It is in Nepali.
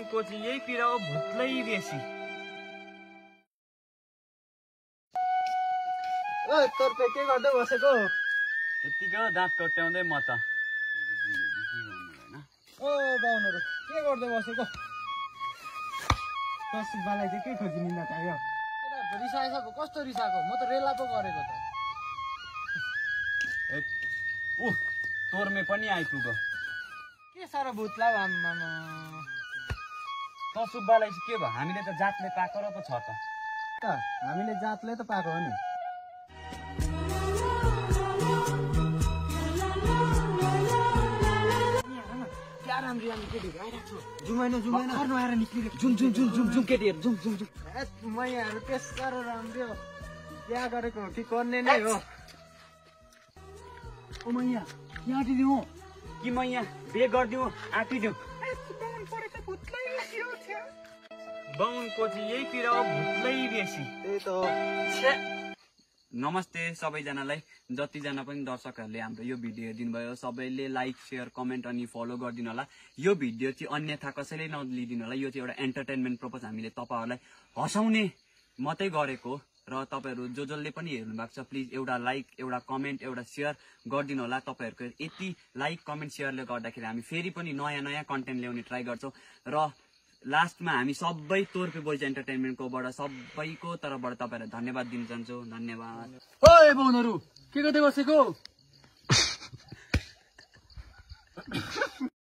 बाउनको चाहिँ यही पीडा हो, भुत्लै बेसी। तोर पे के गर्दै बसेको? त्यतिकै दाँत कट्याउँदै म त। ओ बाउनहरू के गर्दै बसेको? सुब्बालाई चाहिँ के खोजी निन्दा चाहियो? रिसाएको कस्तो रिसाएको? म त रेला पो गरेको त। तोर्मे पनि आइपुग्यो। के साह्रो भुत्ला आम्मा। त सुब्बालाई चाहिँ के भयो? हामीले त जातले पाएको र पो छ त। हामीले जातले त पाएको हो नि। राम्री राम्री केटीहरू आइरहेको छु। जुमाइन आएर निक्लिरहेको। जुम केटीहरू जुम। मैयाहरू त्यस साह्रो राम्रो हो। बिहा गरेको हो कि गर्ने नै हो? ओ मैया के आँटिदिउँ कि मैया बे गरिदिउँ आँटिदिउँ? बाउनको चाहिँ यही पीडा हो, भुत्लै बेसी। त्यही त हो। नमस्ते सबैजनालाई, जतिजना पनि दर्शकहरूले हाम्रो यो भिडियो हेरिदिनु भयो सबैले लाइक शेयर कमेन्ट अनि फलो गरिदिनु होला। यो भिडियो चाहिँ अन्यथा कसैले नलिदिनु होला। यो चाहिँ एउटा एन्टरटेनमेन्ट पर्पज हामीले तपाईँहरूलाई हँसाउने मात्रै गरेको र तपाईँहरू जसले पनि हेर्नु भएको छ प्लिज एउटा लाइक एउटा कमेन्ट एउटा शेयर गरिदिनु होला। तपाईँहरूको यति लाइक कमेन्ट शेयरले गर्दाखेरि हामी फेरि पनि नयाँ कन्टेन्ट ल्याउने ट्राई गर्छौँ र लास्टमा हामी सबै तोर्पे बोइज एन्टरटेनमेन्टकोबाट सबैको तर्फबाट तपाईँहरूलाई धन्यवाद दिन चाहन्छौँ। धन्यवाद। ओए बाउनहरू के गर्दै बसेको?